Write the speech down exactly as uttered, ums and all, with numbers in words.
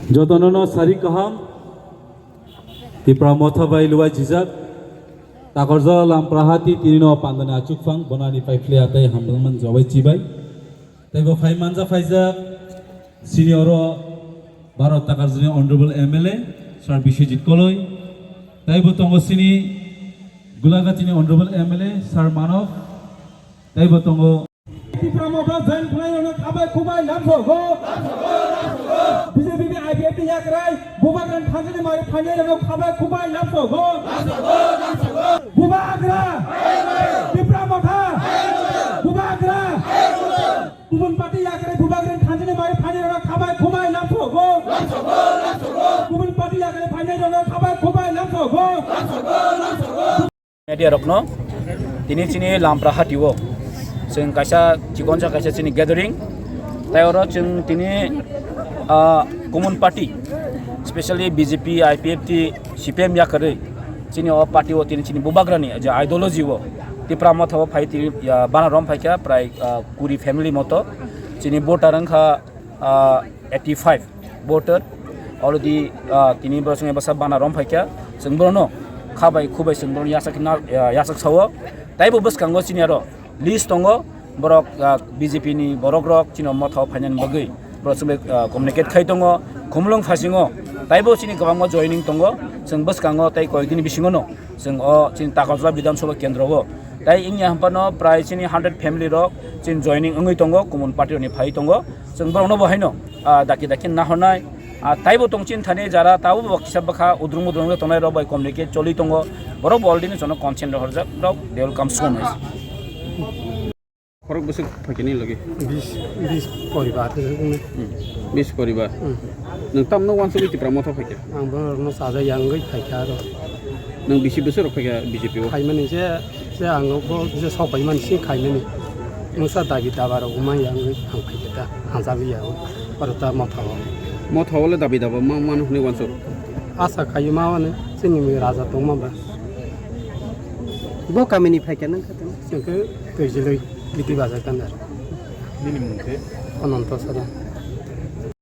Jotono no sari kaham, Tipra Motha bai luwai jijak, takorja Lamprahati tini no pandani achukphang, bonani pai phliya tei hamjakman jobai chibai. Tei bo phai manja phaijak, sini oro Bharat takarjani Honorable M L A, Sir Biswajit Koloi. Tei bo tongo sini Gulagatini Honorable M L A, Sir Manav. Tei bo tongo Tipra Motha join khlairokno khabai khubai lamsogo. B J P ni I P F T ni yakrai Bubagrani thanjani mari phainairokno khabai khubai lamsogo. Bubagra! Tipra Motha! Bubagra! Kubun party yakrai Bubagrani thanjani mari phainairokno khabai khubai lamsogo. Kubun party yakrai phainairokno khabai khubai lamsogo. Media rokno tini chini Lamprahati o chwng kaisa chikonsa kaisa chini gathering, tei oro chwng tini, ah, common party, specially B J P, I P F T, C P M yakarwi chini o party o tini chini Bubagrani je ideology o Tipra Motha o phai tini, ah, bana rom phaikha prai, ah, kuri family moto chini voter wngkha, ah, eighty five voter already, ah, tini borok chwng bwsa bana rom phaikha, chwng borokno khabai khubai chwng borokno yasak na, ah, yasak sao. Taibo bwskango chini aro list tongo, borok, ah, B J P ni borok rok chini Motha o phainani bagwi borok chwng bai, ah, communicate khai tongo, Khumulwng phasingo taibo chini kwbangma joining tongo, chwng bwskango tei koyekdini bisingo no. Chwng o chini Takarjala Bidhan Sabha Kendro o. Tai wngya hwnphano prai chini hundred family rok chini joining wngwi tongo, common party rokni phai tongo. Chwng borokno bo haino, ah, daki daki nahornai. Ah, taibo tong chini thani jara tabo bo kisa bwkha udrung udrung tongnai rok bai communicate choli tongo. Borok bo already no jono consent rok horjak rok, they will come soon. Khorok bwswk phaikhe nini logi? Bis, bis poribar. Hmm. Bis poribar. Hmm. Nwng tamno wansugwi Tipra Motha phaikha? Ang borokno chajakya wngwi phaikha aro. Nwng bisi bwswk rok phaikha B J P o? Phaimani je, je ang bo je sok paimani sini khaimani. Nwngsa dabi daba rok manya wngwi ang phaikha ta, hamjagwi ya o. Oro ta Motha o. Motha o le dabi daba ma mano hwnwi wansuk? Asa khaio ma mano, chini raja tongma ba. Bo kamini phaikha nwng kha tong? Chwng khe Twijlwi, Biti Bazar Kandar. Nini mung khe? Ananto Sada.